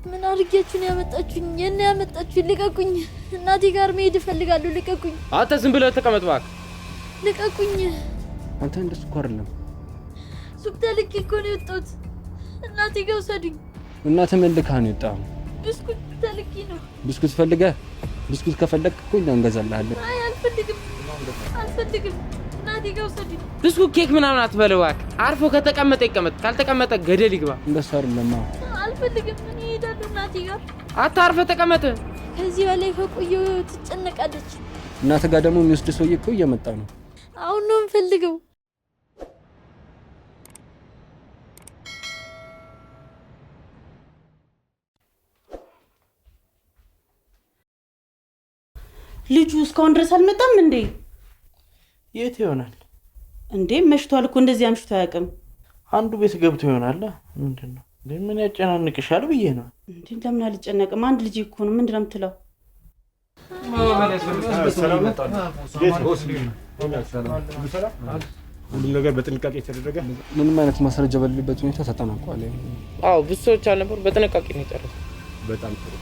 ምን አድርጊያችሁ ነው ያመጣችሁኝ? የት ነው ያመጣችሁኝ? ልቀቁኝ! እናቴ ጋር መሄድ እፈልጋለሁ። ልቀቁኝ! አንተ ዝም ብለህ ተቀመጥ እባክህ። ልቀቁኝ! አንተ እንደሱ እኮ አይደለም። ሱቅ ተልኬ እኮ ነው የወጣሁት። እናቴ ጋር ውሰዱኝ። እናትህ ምን ልካህ ነው የወጣኸው? ብስኩት ተልኬ ነው። ብስኩት ፈልገህ? ብስኩት ከፈለግክ እኮ እኛ እንገዛልሃለን። አይ አልፈልግም፣ አልፈልግም። እናቴ ጋር ውሰዱኝ። ብስኩት ኬክ ምናምን አትበለው እባክህ። አርፎ ከተቀመጠ ይቀመጥ፣ ካልተቀመጠ ገደል ይግባ። እንደሱ አይደለም። አልፈልግም። እኔ እሄዳለሁ እናቴ ጋር። አንተ አርፈህ ተቀመጥ። ከዚህ በላይ ከቆየሁ ትጨነቃለች። እናትህ ጋር ደግሞ የሚወስድ ሰውዬ እኮ እየመጣ ነው። አሁን ነው የምፈልገው። ልጁ እስካሁን ድረስ አልመጣም እንዴ? የት ይሆናል እንዴ መሽቷል እኮ፣ እንደዚህ አምሽቶ አያውቅም። አንዱ ቤት ገብቶ ይሆናል። ምንድን ነው ምን ያጨናንቅሻል ብዬ ነው። እንዴ ለምን አልጨነቅም? አንድ ልጅ እኮ ነው። ምንድን ነው የምትለው? ሁሉም ነገር በጥንቃቄ የተደረገ ምንም አይነት ማስረጃ በሌለበት ሁኔታ ተጠናቋል። አዎ ብዙ ሰዎች አልነበሩ። በጥንቃቄ ነው የጨረሰው። በጣም ጥሩ።